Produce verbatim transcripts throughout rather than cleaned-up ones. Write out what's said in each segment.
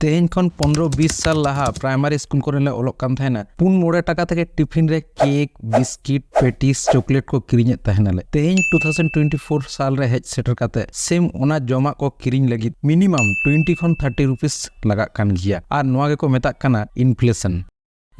ᱛᱮᱦᱮᱧ ᱠᱷᱚᱱ ᱯᱚᱱᱨᱚ ᱵᱤᱥ ᱥᱟᱞ ᱞᱟᱦᱟ ᱯᱨᱟᱭᱢᱟᱨᱤ ᱥᱠᱩᱞ ᱠᱚᱨᱮ ᱞᱮ ᱚᱞᱚᱜ ᱠᱟᱱ ᱛᱟᱦᱮᱱᱟ᱾ ᱯᱩᱱ ᱢᱚᱬᱮ ᱴᱟᱠᱟ ᱛᱮᱜᱮ ᱴᱤᱯᱷᱤᱱ ᱨᱮ ᱠᱮᱠ, ᱵᱤᱥᱠᱤᱴ, ᱯᱮᱴᱤᱥ, ᱪᱚᱠᱞᱮᱴ ᱠᱚ ᱠᱤᱨᱤᱧᱮᱫ ᱛᱟᱦᱮᱱᱟᱞᱮ᱾ ᱛᱮᱦᱮᱧ ᱴᱩ ᱛᱷᱟᱣᱡᱮᱱᱰ ᱴᱩᱭᱮᱱᱴᱤ ᱯᱷᱳᱨ ᱥᱟᱞ ᱨᱮ ᱦᱮᱡ ᱥᱮᱴᱮᱨ ᱠᱟᱛᱮ ᱥᱮᱢ ᱚᱱᱟ ᱡᱚᱢᱟᱜ ᱠᱚ ᱠᱤᱨᱤᱧ ᱞᱟᱹᱜᱤᱫ ᱢᱤᱱᱤᱢᱟᱢ ᱴᱩᱭᱮᱱᱴᱤ ᱠᱷᱚᱱ ᱛᱷᱟᱨᱴᱤ ᱨᱩᱯᱤᱥ ᱞᱟᱜᱟᱜ ᱠᱟᱱ ᱜᱮᱭᱟ᱾ ᱟᱨ ᱱᱚᱣᱟ ᱜᱮᱠᱚ ᱢᱮᱛᱟᱜ ᱠᱟᱱᱟ ᱤᱱᱯᱷᱞᱮᱥᱚᱱ᱾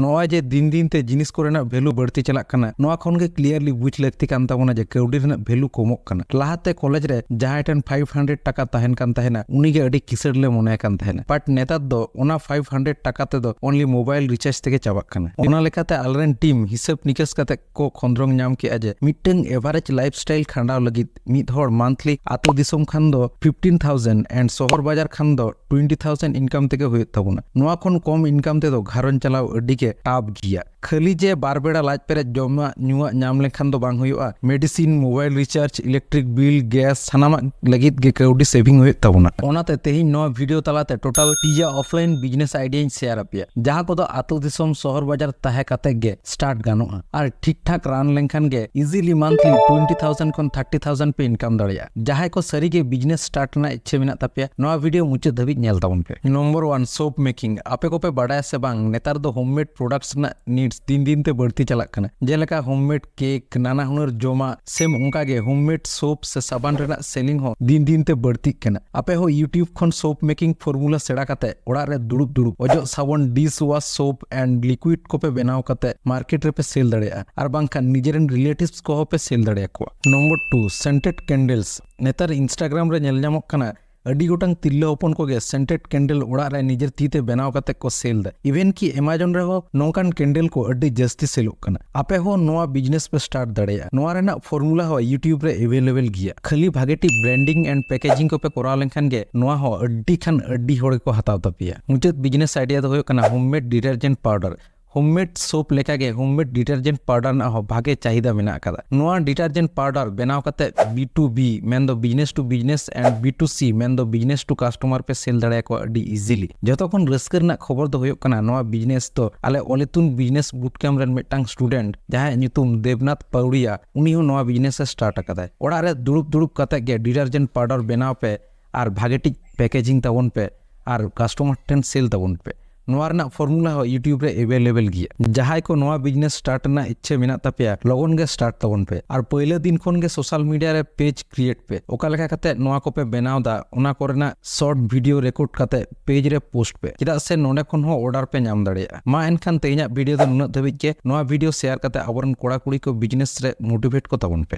ᱱᱚᱜᱼᱚᱭ ᱡᱮ ᱫᱤᱱ ᱫᱤᱱ ᱛᱮ ᱡᱤᱱᱤᱥ ᱠᱚᱨᱮᱱᱟᱜ ᱵᱷᱮᱞᱩ ᱵᱟᱹᱲᱛᱤ ᱪᱟᱞᱟᱜ ᱠᱟᱱᱟ, ᱱᱚᱣᱟ ᱠᱷᱚᱱ ᱜᱮ ᱠᱞᱤᱭᱟᱨᱞᱤ ᱵᱩᱡᱽ ᱞᱟᱹᱠᱛᱤ ᱠᱟᱱ ᱛᱟᱵᱚᱱᱟ ᱡᱮ ᱠᱟᱹᱣᱰᱤ ᱨᱮᱱᱟᱜ ᱵᱷᱮᱞᱩ ᱠᱚᱢᱚᱜ ᱠᱟᱱᱟ᱾ ᱞᱟᱦᱟᱛᱮ ᱠᱚᱞᱮᱡᱽ ᱨᱮ ᱡᱟᱦᱟᱸᱭ ᱴᱷᱮᱱ ᱯᱷᱟᱭᱤᱵᱷ ᱦᱟᱱᱰᱨᱮᱰ ᱴᱟᱠᱟ ᱛᱟᱦᱮᱱ ᱠᱟᱱ ᱛᱟᱦᱮᱱᱟ, ᱩᱱᱤᱜᱮ ᱟᱹᱰᱤ ᱠᱤᱥᱟᱹᱬ ᱞᱮ ᱢᱚᱱᱮᱭ ᱠᱟᱱ ᱛᱟᱦᱮᱱᱟ᱾ ᱵᱟᱴ ᱱᱮᱛᱟᱨ ᱫᱚ ᱚᱱᱟ ᱯᱷᱟᱭᱤᱵᱷ ᱦᱟᱱᱰᱨᱮᱰ ᱴᱟᱠᱟ ᱛᱮᱫᱚ ᱚᱱᱞᱤ ᱢᱳᱵᱟᱭᱤᱞ ᱨᱤᱪᱟᱨᱡᱽ ᱛᱮᱜᱮ ᱪᱟᱵᱟᱜ ᱠᱟᱱᱟ᱾ ᱚᱱᱟ ᱞᱮᱠᱟᱛᱮ ᱟᱞᱮᱨᱮᱱ ᱴᱤᱢ ᱦᱤᱥᱟᱹᱵ ᱱᱤᱠᱟᱹᱥ ᱠᱟᱛᱮ ᱠᱚ ᱠᱷᱚᱸᱫᱽᱨᱚᱝ ᱧᱟᱢ ᱠᱮᱜᱼᱟ ᱡᱮ ᱢᱤᱫᱴᱟᱝ ᱮᱵᱷᱟᱨᱮᱡᱽ ᱞᱟᱭᱤᱯᱷ ᱥᱴᱟᱭᱤᱞ ᱠᱷᱟᱸᱰᱟᱣ ᱞᱟᱹᱜᱤᱫ ᱢᱤᱫ ᱦᱚᱲ ᱢᱟᱱᱛᱷᱞᱤ ᱟᱛᱳ ᱫᱤᱥᱚᱢ ᱠᱷᱟᱱ ᱫᱚ ᱯᱷᱤᱯᱴᱤᱱ ᱛᱷᱟᱣᱡᱮᱱᱰ and ᱥᱚᱦᱚᱨ ᱵᱟᱡᱟᱨ ᱠᱷᱟᱱ ᱫᱚ ᱴᱩᱭᱮᱱᱴᱤ ᱛᱷᱟᱣᱡᱮᱱᱰ ᱤᱱᱠᱟᱢ ᱛᱮᱜᱮ ᱦᱩᱭᱩᱜ ᱛᱟᱵᱚᱱᱟ᱾ ᱱᱚᱣᱟ ᱠᱷᱚᱱ ᱠᱚᱢ ᱤᱱᱠᱟᱢ ᱛᱮᱫᱚ ᱜᱷᱟᱨᱚᱸᱡᱽ ᱪᱟᱞᱟᱣ ᱟᱹᱰᱤ ᱜᱮ ᱴᱟᱯ ᱜᱮᱭᱟ᱾ ᱠᱷᱟᱹᱞᱤ ᱡᱮ ᱵᱟᱨ ᱵᱮᱲᱟ ᱞᱟᱡ ᱯᱮᱨᱮᱡ ᱡᱚᱢᱟᱜ ᱧᱩᱣᱟᱜ ᱧᱟᱢ ᱞᱮᱠᱷᱟᱱ ᱫᱚ ᱵᱟᱝ ᱦᱩᱭᱩᱜᱼᱟ᱾ Medicine, mobile recharge, electric bill, gas, ᱥᱟᱱᱟᱢᱟᱜ ᱞᱟᱹᱜᱤᱫ ᱜᱮ ᱠᱟᱹᱣᱰᱤ ᱥᱮᱵᱷᱤᱝ ᱦᱩᱭᱩᱜ ᱛᱟᱵᱚᱱᱟ᱾ ᱚᱱᱟᱛᱮ ᱛᱮᱦᱮᱧ ᱱᱚᱣᱟ ᱵᱷᱤᱰᱤᱭᱳ ᱛᱟᱞᱟᱛᱮ ᱴᱳᱴᱟᱞ ᱯᱮᱭᱟ ᱚᱯᱷᱞᱟᱭᱤᱱ ᱵᱤᱡᱽᱱᱮᱥ ᱟᱭᱰᱤᱭᱟᱧ ᱥᱮᱭᱟᱨ ᱟᱯᱮᱭᱟ, ᱡᱟᱦᱟᱸ ᱠᱚᱫᱚ ᱟᱛᱳ ᱫᱤᱥᱚᱢ ᱥᱚᱦᱚᱨ ᱵᱟᱡᱟᱨ ᱛᱟᱦᱮᱸ ᱠᱟᱛᱮ ᱜᱮ ᱥᱴᱟᱨᱴ ᱜᱟᱱᱚᱜᱼᱟ᱾ ᱟᱨ ᱴᱷᱤᱠ ᱴᱷᱟᱠ ᱨᱟᱱ ᱞᱮᱱᱠᱷᱟᱱ ᱜᱮ ᱤᱡᱤᱞᱤ ᱢᱟᱱᱛᱷᱞᱤ ᱴᱩᱭᱮᱱᱴᱤ ᱛᱷᱟᱣᱡᱮᱱᱰ ᱠᱷᱚᱱ ᱛᱷᱟᱨᱴᱤ ᱛᱷᱟᱣᱡᱮᱱᱰ ᱯᱮ ᱤᱱᱠᱟᱢ ᱫᱟᱲᱮᱭᱟᱜᱼᱟ᱾ ᱡᱟᱦᱟᱸᱭ ᱠᱚ ᱥᱟᱹᱨᱤᱜᱮ ᱵᱤᱡᱽᱱᱮᱥ ᱥᱴᱟᱨᱴ ᱨᱮᱱᱟᱜ ᱤᱪᱪᱷᱟᱹ ᱢᱮᱱᱟᱜ ᱛᱟᱯᱮᱭᱟ, ᱱᱚᱣᱟ ᱵᱷᱤᱰᱤᱭᱳ ᱢᱩᱪᱟᱹᱫ ᱫᱷᱟᱹᱵᱤᱡ ᱧᱮᱞ ᱛᱟᱵᱚᱱ ᱯᱮ᱾ Number one, soap making. ᱟᱯᱮ ᱠᱚᱯᱮ ᱵᱟᱰᱟᱭᱟ ᱥᱮ ᱵᱟᱝ, ᱱᱮᱛᱟᱨ ᱫᱚ ᱦᱳᱢᱢᱮᱰ ᱯᱨᱚᱰᱟᱠᱴᱥ ᱨᱮᱱᱟᱜ ᱱᱤᱰᱥ ᱫᱤᱱ ᱫᱤᱱ ᱛᱮ ᱵᱟᱹᱲᱛᱤ ᱪᱟᱞᱟᱜ ᱠᱟᱱᱟ᱾ ᱡᱮᱞᱮᱠᱟ ᱦᱳᱢᱢᱮᱰ ᱠᱮᱠ, ᱱᱟᱱᱟ ᱦᱩᱱᱟᱹᱨ ᱡᱚᱢᱟᱜ, ᱥᱮᱢ ᱚᱱᱠᱟ ᱜᱮ ᱦᱳᱢᱢᱮᱰ ᱥᱳᱯ ᱥᱮ ᱥᱟᱵᱟᱱ ᱨᱮᱱᱟᱜ ᱥᱮᱞᱤᱝ ᱦᱚᱸ ᱫᱤᱱ ᱫᱤᱱ ᱛᱮ ᱵᱟᱹᱲᱛᱤᱜ ᱠᱟᱱᱟ᱾ ᱟᱯᱮ ᱦᱚᱸ YouTube ᱠᱷᱚᱱ ᱥᱳᱯ ᱢᱮᱠᱤᱝ ᱯᱷᱚᱨᱢᱩᱞᱟ ᱥᱮᱬᱟ ᱠᱟᱛᱮ ᱚᱲᱟᱜ ᱨᱮ ᱫᱩᱲᱩᱵ ᱫᱩᱲᱩᱵ ᱚᱡᱚᱜ ᱥᱟᱵᱚᱱ, dish wash soap and liquid ᱠᱚᱯᱮ ᱵᱮᱱᱟᱣ ᱠᱟᱛᱮ ᱢᱟᱨᱠᱮᱴ ᱨᱮᱯᱮ ᱥᱮᱞ ᱫᱟᱲᱮᱭᱟᱜᱼᱟ, ᱟᱨ ᱵᱟᱝᱠᱷᱟᱱ ᱱᱤᱡᱮᱨᱮᱱ ᱨᱤᱞᱮᱴᱤᱵᱷᱥ ᱠᱚᱦᱚᱸ ᱯᱮ ᱥᱮᱞ ᱫᱟᱲᱮᱭᱟᱠᱚᱣᱟ᱾ Number two, scented candles. ᱱᱮᱛᱟᱨ Instagram ᱨᱮ ᱧᱮᱞ ᱧᱟᱢᱚᱜ ᱠᱟᱱᱟ, ᱟᱹᱰᱤ ᱜᱚᱴᱟᱝ ᱛᱤᱨᱞᱟᱹ ᱦᱚᱯᱚᱱ ᱠᱚᱜᱮ ᱥᱮᱱᱴᱮᱰ ᱠᱮᱱᱰᱮᱞ ᱚᱲᱟᱜ ᱨᱮ ᱱᱤᱡᱮᱨ ᱛᱤ ᱛᱮ ᱵᱮᱱᱟᱣ ᱠᱟᱛᱮ ᱠᱚ ᱥᱮᱞ ᱫᱟ᱾ ᱤᱵᱷᱮᱱ ᱠᱤ ᱮᱢᱟᱡᱚᱱ ᱨᱮᱦᱚᱸ ᱱᱚᱝᱠᱟᱱ ᱠᱮᱱᱰᱮᱞ ᱠᱚ ᱟᱹᱰᱤ ᱡᱟᱹᱥᱛᱤ ᱥᱮᱞᱚᱜ ᱠᱟᱱᱟ᱾ ᱟᱯᱮ ᱦᱚᱸ ᱱᱚᱣᱟ ᱵᱤᱡᱽᱱᱮᱥ ᱯᱮ ᱥᱴᱟᱨᱴ ᱫᱟᱲᱮᱭᱟᱜᱼᱟ᱾ ᱱᱚᱣᱟ ᱨᱮᱱᱟᱜ ᱯᱷᱚᱨᱢᱩᱞᱟ ᱦᱚᱸ YouTube ᱨᱮ ᱮᱵᱮᱞᱮᱵᱮᱞ ᱜᱮᱭᱟ᱾ ᱠᱷᱟᱹᱞᱤ ᱵᱷᱟᱜᱮ ᱴᱷᱤᱠ ᱵᱨᱮᱱᱰᱤᱝ and packaging ᱠᱚᱯᱮ ᱠᱚᱨᱟᱣ ᱞᱮᱱᱠᱷᱟᱱ ᱜᱮ ᱱᱚᱣᱟ ᱦᱚᱸ ᱟᱹᱰᱤ ᱠᱷᱟᱱ ᱟᱹᱰᱤ ᱦᱚᱲ ᱜᱮᱠᱚ ᱦᱟᱛᱟᱣ ᱛᱟᱯᱮᱭᱟ᱾ ᱢᱩᱪᱟᱹᱫ ᱵᱤᱡᱽᱱᱮᱥ ᱟᱭᱰᱤᱭᱟ ᱫᱚ ᱦᱩᱭᱩᱜ ᱠᱟᱱᱟ ᱦᱳᱢᱢᱮᱰ ᱰᱤᱴᱟᱨᱡᱮᱱᱴ ᱯᱟᱣᱰᱟᱨ᱾ ᱦᱳᱢᱢᱮᱰ ᱥᱳᱯ ᱞᱮᱠᱟᱜᱮ ᱦᱳᱢᱢᱮᱰ ᱰᱤᱴᱟᱨᱡᱮᱱᱴ ᱯᱟᱣᱰᱟᱨ ᱨᱮᱱᱟᱜ ᱦᱚᱸ ᱵᱷᱟᱜᱮ ᱪᱟᱦᱤᱫᱟ ᱢᱮᱱᱟᱜ ᱟᱠᱟᱫᱟ᱾ ᱱᱚᱣᱟ ᱰᱤᱴᱟᱨᱡᱮᱱᱴ ᱯᱟᱣᱰᱟᱨ ᱵᱮᱱᱟᱣ ᱠᱟᱛᱮ B to B, ᱢᱮᱱᱫᱚ business to business and B to C, ᱢᱮᱱᱫᱚ business to customer ᱯᱮ ᱥᱮᱞ ᱫᱟᱲᱮᱭᱟᱠᱚᱣᱟ ᱟᱹᱰᱤ ᱤᱡᱤᱞᱤ᱾ ᱡᱚᱛᱚ ᱠᱷᱚᱱ ᱨᱟᱹᱥᱠᱟᱹ ᱨᱮᱱᱟᱜ ᱠᱷᱚᱵᱚᱨ ᱫᱚ ᱦᱩᱭᱩᱜ ᱠᱟᱱᱟ, ᱱᱚᱣᱟ ᱵᱤᱡᱽᱱᱮᱥ ᱫᱚ ᱟᱞᱮ ᱚᱞᱤᱛᱩᱱ ᱵᱤᱡᱽᱱᱮᱥ ᱵᱩᱴ ᱠᱮᱢᱯ ᱨᱮᱱ ᱢᱤᱫᱴᱟᱝ ᱥᱴᱩᱰᱮᱱᱴ, ᱡᱟᱦᱟᱸᱭᱟᱜ ᱧᱩᱛᱩᱢ ᱫᱮᱵᱽᱱᱟᱛᱷ ᱯᱟᱣᱲᱤᱭᱟ, ᱩᱱᱤ ᱦᱚᱸ ᱱᱚᱣᱟ ᱵᱤᱡᱽᱱᱮᱥ ᱮ ᱥᱴᱟᱨᱴ ᱟᱠᱟᱫᱟᱭ᱾ ᱚᱲᱟᱜ ᱨᱮ ᱫᱩᱲᱩᱵ ᱫᱩᱲᱩᱵ ᱠᱟᱛᱮ ᱜᱮ ᱰᱤᱴᱟᱨᱡᱮᱱᱴ ᱯᱟᱣᱰᱟᱨ ᱵᱮᱱᱟᱣ ᱯᱮ ᱟᱨ ᱵᱷᱟᱜᱮ ᱴᱷᱤᱠ ᱯᱮᱠᱮᱡᱤᱝ ᱛᱟᱵᱚᱱ ᱯᱮ᱾ ᱟᱨ ᱠᱟᱥᱴᱚᱢᱟᱨ ᱴᱷᱮᱱ ᱥᱮᱞ ᱛᱟᱵᱚᱱ ᱯᱮ᱾ ᱱᱚᱣᱟ ᱨᱮᱱᱟᱜ ᱯᱷᱚᱨᱢᱩᱞᱟ ᱦᱚᱸ YouTube ᱨᱮ ᱮᱵᱮᱞᱮᱵᱮᱞ ᱜᱮᱭᱟ᱾ ᱡᱟᱦᱟᱸᱭ ᱠᱚ ᱱᱚᱣᱟ ᱵᱤᱡᱽᱱᱮᱥ ᱥᱴᱟᱨᱴ ᱨᱮᱱᱟᱜ ᱤᱪᱪᱷᱟᱹ ᱢᱮᱱᱟᱜ ᱛᱟᱯᱮᱭᱟ, ᱞᱚᱜᱚᱱ ᱜᱮ ᱥᱴᱟᱨᱴ ᱛᱟᱵᱚᱱ ᱯᱮ᱾ ᱟᱨ ᱯᱟᱹᱭᱞᱟᱹ ᱫᱤᱱ ᱠᱷᱚᱱ ᱜᱮ ᱥᱳᱥᱟᱞ ᱢᱤᱰᱤᱭᱟ ᱨᱮ ᱯᱮᱡᱽ ᱠᱨᱤᱭᱮᱴ ᱯᱮ᱾ ᱚᱠᱟ ᱞᱮᱠᱟ ᱠᱟᱛᱮ ᱱᱚᱣᱟ ᱠᱚᱯᱮ ᱵᱮᱱᱟᱣ ᱫᱟ, ᱚᱱᱟ ᱠᱚᱨᱮᱱᱟᱜ ᱥᱚᱨᱴ ᱵᱷᱤᱰᱤᱭᱳ ᱨᱮᱠᱚᱨᱰ ᱠᱟᱛᱮ ᱯᱮᱡᱽ ᱨᱮ ᱯᱳᱥᱴ ᱯᱮ, ᱪᱮᱫᱟᱜ ᱥᱮ ᱱᱚᱸᱰᱮ ᱠᱷᱚᱱ ᱦᱚᱸ ᱚᱨᱰᱟᱨ ᱯᱮ ᱧᱟᱢ ᱫᱟᱲᱮᱭᱟᱜᱼᱟ᱾ ᱢᱟ ᱮᱱᱠᱷᱟᱱ ᱛᱮᱦᱮᱧᱟᱜ ᱵᱷᱤᱰᱤᱭᱳ ᱫᱚ ᱱᱩᱱᱟᱹᱜ ᱫᱷᱟᱹᱵᱤᱡ ᱜᱮ᱾ ᱱᱚᱣᱟ ᱵᱷᱤᱰᱤᱭᱳ ᱥᱮᱭᱟᱨ ᱠᱟᱛᱮ ᱟᱵᱚᱨᱮᱱ ᱠᱚᱲᱟ ᱠᱩᱲᱤ ᱠᱚ ᱵᱤᱡᱽᱱᱮᱥ ᱨᱮ ᱢᱳᱴᱤᱵᱷᱮᱴ ᱠᱚ ᱛᱟᱵᱚᱱ ᱯᱮ᱾